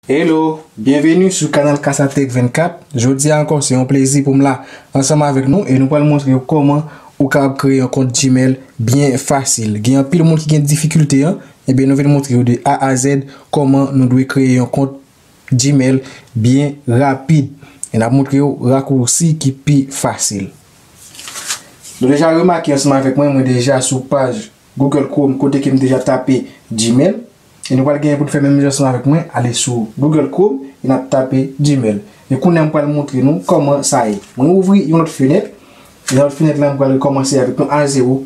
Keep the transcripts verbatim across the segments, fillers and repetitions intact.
Hello, byenveni sou kanal Kasatech vennkat. Jodi a ankò, se yon plezi pou m la ansanm avèk nou e nou pral montre w kòman ou kapab kreye yon kont Gmail byen fasil. Gen anpil moun ki gen difikilte an, ebyen nou vin montre yo de A a Z kòman nou dwe kreye yon kont Gmail byen rapid. E n ap montre yo rakousi ki pi fasil. Nou deja remake ansanm avèk mwen, mwen deja sou paj Google Chrome kote ke m deja tape Gmail. E nou pral genyen pou n fè menm jan ansanm avèk mwen, ale sou Google Chrome e n ap tape Gmail. E kounye a m pral montre nou kòman sa ye. Mwen ouvri yon lòt fenèt. E nan lòt fenèt la, m pral rekòmanse avèk yon A zewo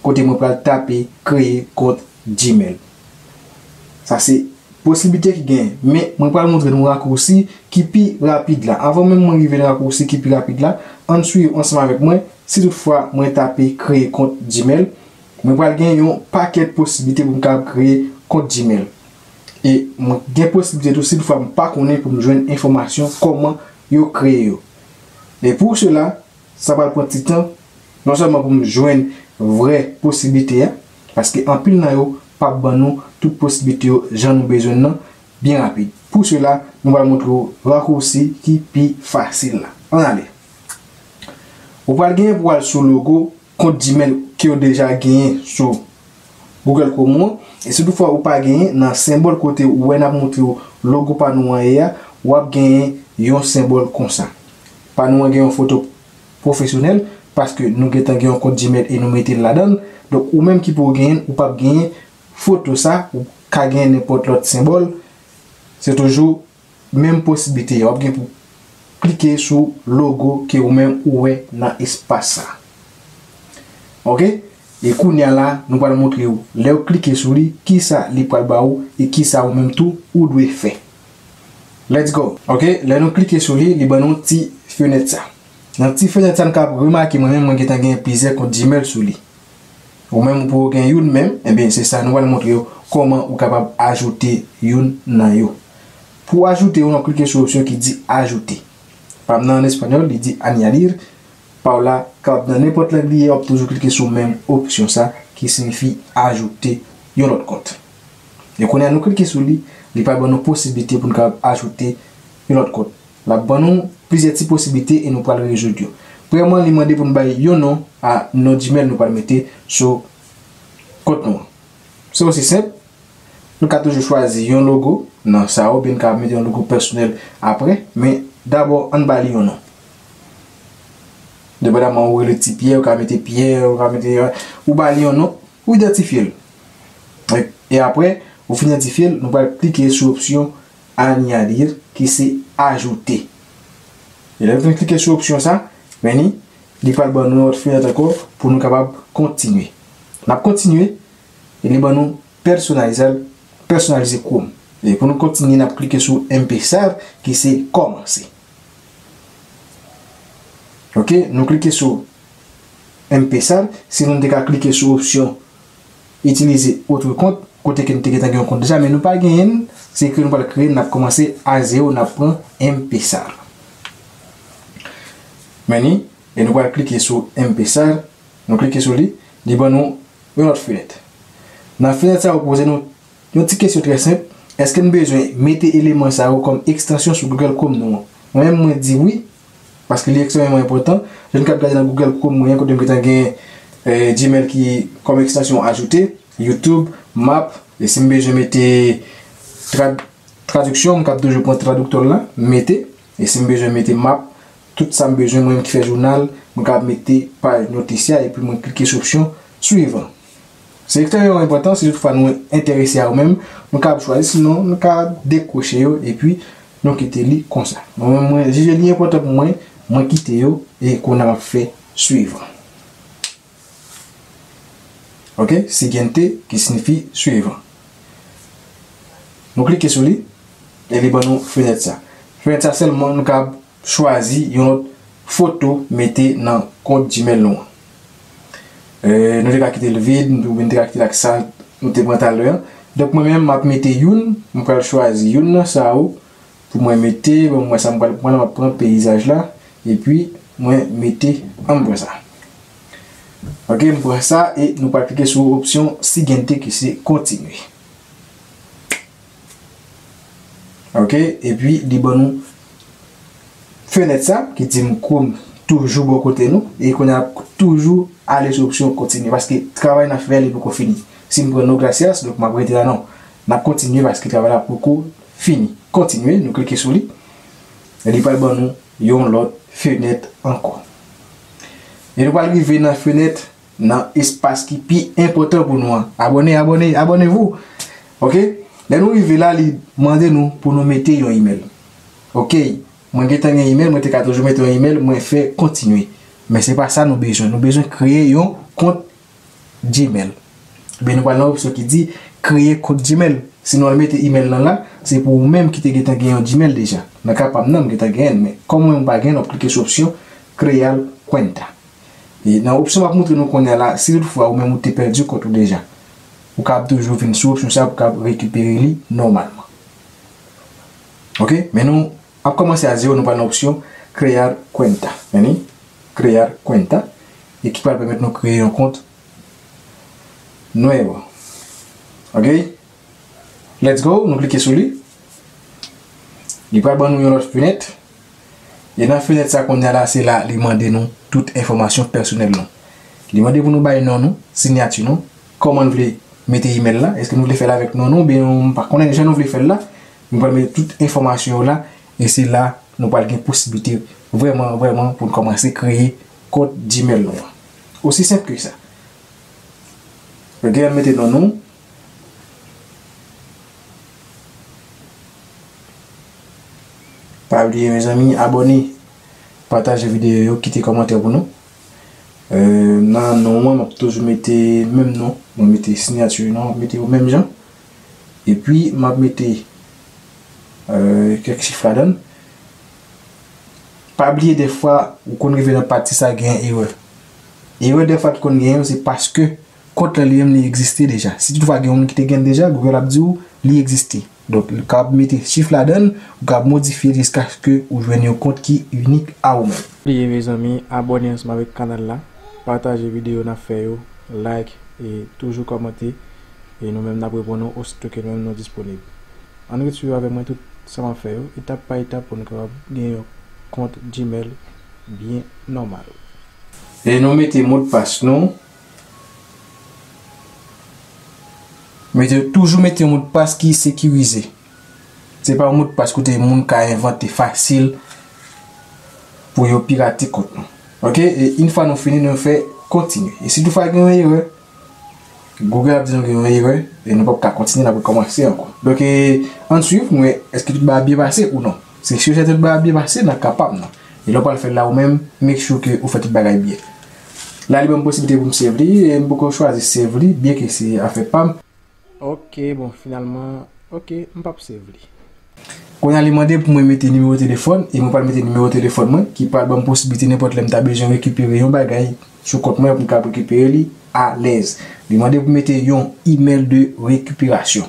kote mwen pral tape kreye kont Gmail. Sa se posiblite ki genyen. Men mwen pral montre nou rakousi ki pi rapid la. Anvan menm mwen rive nan rakousi ki pi rapid la, ann swiv ansanm avèk mwen. Si toutfwa mwen tape kreye kont Gmail, mwen pral gen yon pakèt posiblite pou m kapab kreye kont Gmail. E mwen gen posiblite tou, si toutfwa m pa konnen, pou m jwenn enfòmasyon kòman yo kreye yo. E pou sela, sa pral pran ti tan, non sèlman pou m jwenn vrè posiblite a, paske anpil nan yo p ap ban nou tout posiblite yo jan nou bezwen nan byen rapid. Pou sela, nou pral montre w rakousi ki pi fasil la. Ann ale. Ou pral genyen pou w al sou logo kont Gmail ke w deja genyen sou Google Chrome ou an. E si toutfwa ou pa genyen, nan senbòl kote ou wè n ap montre w logo pa nou an ye a, w ap genyen yon senbòl konsa. Pa nou an gen yon foto pwofesyonèl, paske nou gentan gen yon kont Gmail e nou mete l ladan l. Donk, ou menm ki pou genyen l, ou p ap genyen foto sa, ou ka genyen nenpòt lòt senbòl. Se toujou menm posiblite a. W ap gen pou klike sou logo ke ou menm ou wè nan espas sa. Oke? E kounye a la, nou pral montre w, lè w klike sou li, kisa li pral ba ou e kisa ou menm tou ou dwe fè. Let's go! Oke, lè nou klike sou li, li ban nou ti fenèt sa. Nan ti fenèt sa, nou kapab remake mwen menm, mwen gentan gen plizyè kont Gmail sou li. Ou menm ou poko gen youn menm, ebyen se sa nou pral montre w kòman ou kapab ajoute youn nan yo. Pou w ajoute youn, w ap klike sou opsyon ki di ajouter. Pa m nan an espanyòl, li di añadir. Pa w la, kapab nan nenpòt lang li ye, w ap toujou klike sou menm opsyon sa ki siyifi ajoute yon lòt kont. E kounye a nou klike sou li, li pral ban nou posiblite pou nou kapab ajoute yon lòt kont. L ap ban nou plizyè ti posiblite e nou pral rezoud yo. Premyèman, li mande pou n bay yon non a non Gmail nou pral mete sou kont nou an. Se osi senp. Nou ka toujou chwazi yon logo nan sa, oubyen n ka mete yon logo pèsonèl apre, men dabò, ann ba li yon non. Depandaman ou rele Ti Pyè, ou ka mete Pyè, ou ka mete, ou ba li yon non, ou idantifye l. E, e apre, ou fin idantifye l, nou pral klike sou opsyon añadir, ki se ajoute. E lè nou fin klike sou opsyon sa, men ni, li pral ban nou yon lòt fenèt ankò pou nou kapab kontinye. N ap kontinye, e li ban nou pèsonalize, pèsonalize Chrome. E pou nou kontinye, n ap klike sou empezar, ki se kòmanse. Oke, nou klike sou empezar. Si nou te ka klike sou opsyon itilize otro kont, kote ke nou te gentan gen yon kont deja, men nou pa genyen l, se ke nou pral kreye, n ap kòmanse a zewo, n ap pran empezar. Men ni, e nou pral klike sou empezar. Nou klike sou li, li ban nou yon lòt fenèt. Nan fenèt sa, yo poze nou yon ti kesyon trè senp. Èske n bezwen mete eleman sa yo kòm ekstansyon sou Google Chrome nou an? Mwen menm, mwen di wi, paske li ekstrèmeman enpòtan. Jan n ka gade nan Google Chrome mwen an, kote m gentan gen, eh, Gmail ki kòm ekstansyon ajoute, YouTube, Map, e si m bezwen mete trad-, tradiksyon, m kab toujou pran tradiktè la, m mete. E si m bezwen mete map, tout sa m bezwen, mwen menm ki fè jounal, mwen kab mete paj notis la, epi mwen klike sou opsyon swivan. Se ekstrèmeman enpòtan, si toutfwa nou enterese a yo menm, nou kab chwazi, sinon nou ka dekwoche yo, epi nou kite li konsa. Mwen menm, mwen jije li enpòtan pou mwen, mwen kite yo, e kounye a m ap fè swivan. Oke, siguiente, ki siyifi swivan. Nou klike sou li, e li ban nou fenèt sa. Fenèt sa sèlman, nou kab chwazi yon lòt foto mete nan kont Gmail nou an. Eh, nou te ka kite l vid, oubyen nou te ka kite l ak sa nou te pran talè an. Donk, mwen menm, m ap mete youn, m pral chwazi youn nan sa yo, pou mwen mete, bon, mwen sa m pral pran, m ap pran peyizaj la, epi mwen mete, an m pran sa. Oke, m pran sa e nou pral klike sou opsyon siguiente ki se kontinye. Ok, epi li ban nou fenèt sa ki di m Chrome toujou bò kote nou, e kounye a toujou ale sou opsyon kontinye, paske travay n ap fè li poko fini. Si m pran no gracias, donk m ap rete la non. N ap kontinye paske travay la poko fini. Kontinye, nou klike sou li. E li pral ban nou yon lòt fenèt ankò. E nou pral rive nan fenèt, nan espas ki pi enpòtan pou nou an. Abòne, abòne, abonnez-vous. Ok? Lè nou rive la, li mande nou pou nou mete yon imèl. Ok, mwen gentan gen imèl, mwen te ka toujou mete yon imèl, mwen fè kontinye. Men se pa sa nou bezwen. Nou bezwen kreye yon kont Gmail. Ebyen, nou pral nan opsyon ki di kreye kont Gmail. Si nou al mete imèl lan la, se pou ou menm ki te gentan gen yon Gmail deja. Nan ka pa m nan, m gentan genyen l, men kòm mwen m pa genyen l, w ap klike sou opsyon crear cuenta. E nan opsyon m ap montre nou kounye a la, si toutfwa ou menm ou te pèdi kont ou deja, ou kapab toujou vin sou opsyon sa pou w kapab rekipere li nòmalman. Ok, men nou ap kòmanse a zewo, nou pral nan opsyon crear cuenta. Men ni, crear cuenta. E ki pral pèmèt nou kreye yon kont nuevo. Ok? Let's go, nou klike sou li. Li pral ban nou yon lòt fenèt. E nan fenèt sa kounye a la, se la li mande nou tout enfòmasyon pèsonèl nou. Li mande pou nou bay non nou, siyati nou, kòman nou vle mete imèl la, èske nou vle fè l avèk non nou, oubyen nou pa konnen jan nou vle fè l la. Nou pral mete tout enfòmasyon yo la, e se la nou pral gen posiblite vrèman, vrèman pou nou kòmanse kreye kont Gmail nou an. Osi senp ke sa. Ok, ann mete non nou. Pa bliye, mezanmi, abòne, pataje videyo yo, kite kòmantè pou nou. Euh, nan non an, m ap toujou mete menm non. Mwen mete siyati non, m ap mete yo menm jan. Epi, m ap mete, euh, kèk chif ladan l. Pa bliye, dèfwa, ou konn rive nan pati sa, gen erè. Erè dèfwa ki konn genyen yo, se paske kont lan li menm li egziste deja. Si toutfwa gen yon moun ki te gen l deja, Google ap di w li egziste. Donk, ou kapab mete chif ladan l, ou kapab modifye l jiskaske ou jwenn yon kont ki inik a ou menm. Bliye, mezanmi, abòne ansanm avèk kanal la, pataje videyo n ap fè yo, like, e toujou kòmante, e nou menm n ap reponn ou osito ke nou menm nou disponib. Ann ret swiv avèk mwen tout sa m ap fè yo, etap pa etap, pou nou kapab gen yon kont Gmail byen nòmal. E nou mete modpas nou. Mete, toujou mete yon modpas ki sekirize. Se pa yon modpas kote moun ka envante fasil pou yo pirate kont nou. Ok? E yon fwa nou fini, nou fè kontinye. E si toutfwa gen yon erè, Google ap di nou gen yon erè, e nou p ap ka kontinye, n ap rekòmanse ankò. Donk, e, ann swiv, nou wè èske tout bagay byen pase ou non. Se si w chèche tout bagay byen pase, n ap kapab nan. E lè w pral fè l la ou menm, make sure ke ou fè tout bagay byen. La, li ban m posiblite pou m save li, e m poko chwazi save li, byen ke se afè pa m. Ok, bon, finalman, ok, m p ap save li. Kounye a, li mande pou mwen mete nimewo telefòn, e mwen pral mete nimewo telefòn mwen, ki pral ban m posiblite nenpòt lè m ta bezwen rekipere yon bagay sou kont mwen pou m kapab rekipere li alèz. Li mande pou mete yon email de récupération.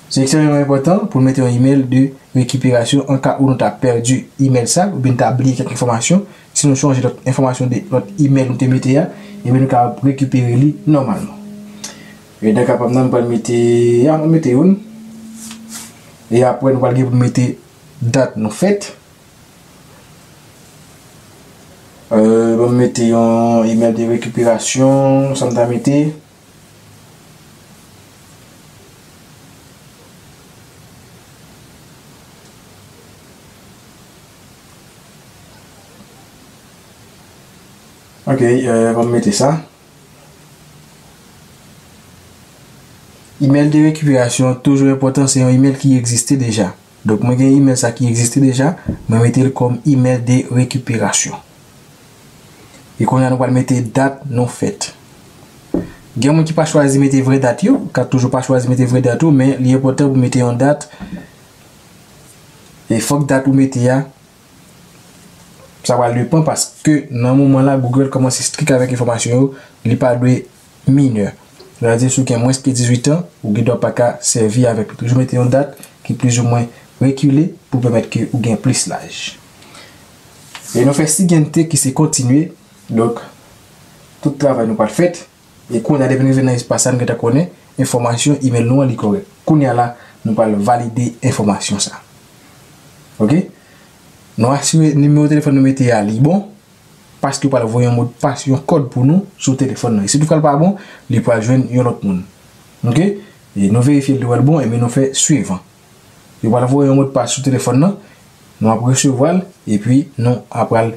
Se ekstrèmeman enpòtan pou n mete yon email de récupération an ka ou nou ta pèdi email sa, oubyen n ta bliye kèk enfòmasyon. Si nou chonje lòt enfòmasyon de lòt email nou te mete a, ebyen nou ka rekipere li nòmalman. E nan ka pa m nan, m pral mete, ya, mwen mete youn. E apre, nou pral gen pou mete dat nou fèt. Euh, ban m mete yon email de récupération, sa m ta mete. Ok, euh, ban m mete sa. Email de récupération toujou enpòtan, se yon email ki egziste deja. Donk, mwen gen email sa ki egziste deja, mwen mete l kòm email de récupération. E kounye a, nou pral mete dat nou fèt. Gen moun ki pa chwazi mete vrè dat yo, ka toujou pa chwazi mete vrè dat ou, men li enpòtan pou mete yon dat. E fòk dat ou mete a, sa pral depann paske nan moman la, Google kòmanse strik avèk enfòmasyon yo, li pa dwe minè. Sa vle di si w gen mwens ke dizuit an, ou gen dwa pa ka sèvi avèk li. Toujou mete yon dat ki plizoumwen rekile pou pèmèt ke ou gen plis laj. E nou fè siguiente ki se kontinye. Donk, tout travay nou pral fèt. E kounye a, depi n rive nan espas sa, n gentan konnen enfòmasyon email nou an li kòrèk. Kounye a la, nou pral valide enfòmasyon sa. Ok? Nou asire nimewo telefòn nou mete a li bon, paske yo pral voye yon modpas, yon kòd pou nou sou telefòn nan. E si tout fwa l pa bon, li pral jwenn yon lòt moun. Ok? E nou verifye l, li wè l bon, ebyen nou fè swivan. Yo pral voye yon modpas sou telefòn nan, nou ap resevwa l, epi nou ap pral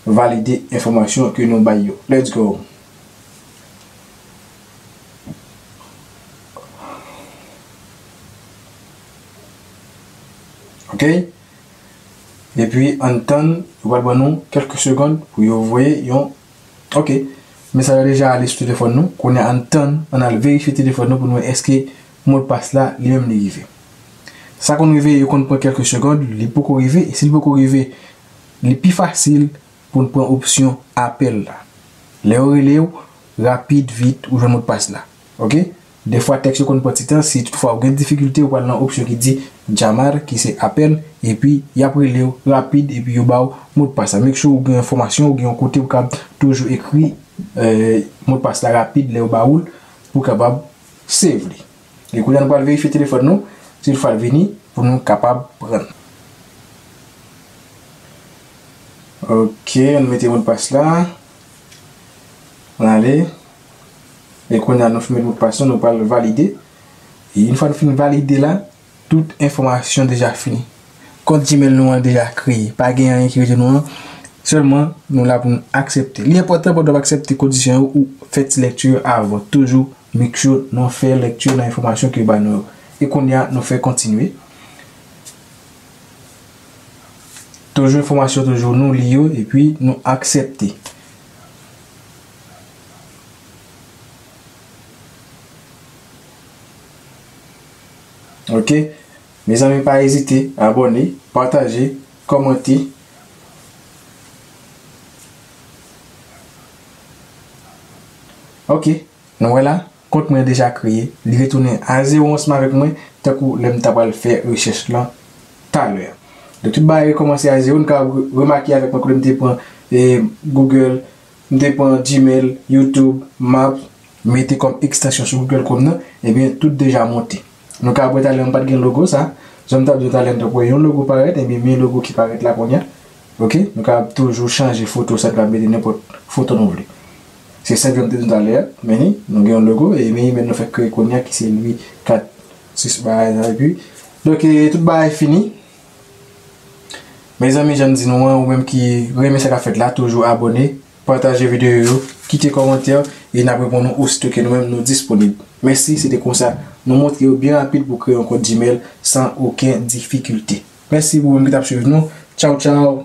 valide enfòmasyon ke nou bay yo. Let's go. Ok? Epi ann tann, yo pral ban nou kèlke segonn pou yo voye yon. Ok. Mesaj la deja ale sou telefòn nou. Kounye a ann tann, ann al verifye telefòn nou pou nou wè èske modpas la li menm li rive. Sa konn rive, yo konn pran kèlke segonn, li poko rive, e si li poko rive, li pi fasil pou n pran opsyon apèl la. Lè yo rele w, rapid, vit, ou jwenn modpas la. Ok? Defwa tèks yo konn pran ti tan, si toutfwa ou gen difikilte, ou pral nan opsyon ki di Jamar, ki se apèl, epi y ap rele w rapid, epi yo ba w modpas la. Make sure ou gen enfòmasyon, ou gen yon kote ou kab toujou ekri, eh, modpas la rapid lè yo ba ou l, pou w kapab save li. E kounye a nou pral verifye telefòn nou, si l fwa l vini, pou nou kapab pran. Ok, ann mete modpas la. Ann ale. E kounye a nou fin met modpas nou, nou pral valide. E yon fwa nou fin valide la, tout enfòmasyon deja fini. Kont Gmail nou an deja kreye. Pa gen anyen ki rete nou an. Sèlman, nou la pou nou aksepte. Li enpòtan pandan w ap aksepte kondisyon yo ou fè ti lekti yo avan. Toujou make sure nou fè lekti nan enfòmasyon ke yo ba nou yo. E kounye a, nou fè kontinye. Toujou enfòmasyon, toujou nou li yo, epi nou aksepte. Ok? Mezanmi, pa ezite, abòne, pataje, kòmante. Ok, nou wè la, kont mwen deja kreye, li retounen a zewo ansanm avèk mwen, tankou lè m ta pral fè rechèch lan talè. Donk, tout bagay rekòmanse a zewo, nou ka re-, remake avèk mwen kote m te pran, eh, Google, m te pran Gmail, YouTube, Map, mete kòm ekstansyon sou Google Chrome nan, ebyen, tout deja monte. Nou ka wè talè m pa t gen logo sa. Jan m t ap di w talè, m t ap wè yon logo parèt, ebyen, men logo ki parèt la kounye a. Ok? Nou ka toujou chanje foto sa, nou ka mete nenpòt foto nou vle. Se senp jan m te di w talè a, men nou gen yon logo, e men imèl nou fèk kreye kounye a ki se Louis kat sis bagay la, epi, donk, eh, tout bagay fini. Mezanmi, jan m di nou an, ou menm ki renmen sa k ap fèt la, toujou abòne, pataje videyo yo, kite kòmantè, e n ap reponn ou osito ke nou menm nou disponib. Mèsi, se te konsa nou montre yo byen rapid pou kreye yon kont Gmail san okenn difikilte. Mèsi pou ou menm ki t ap swiv nou. Tchaw, tchaw.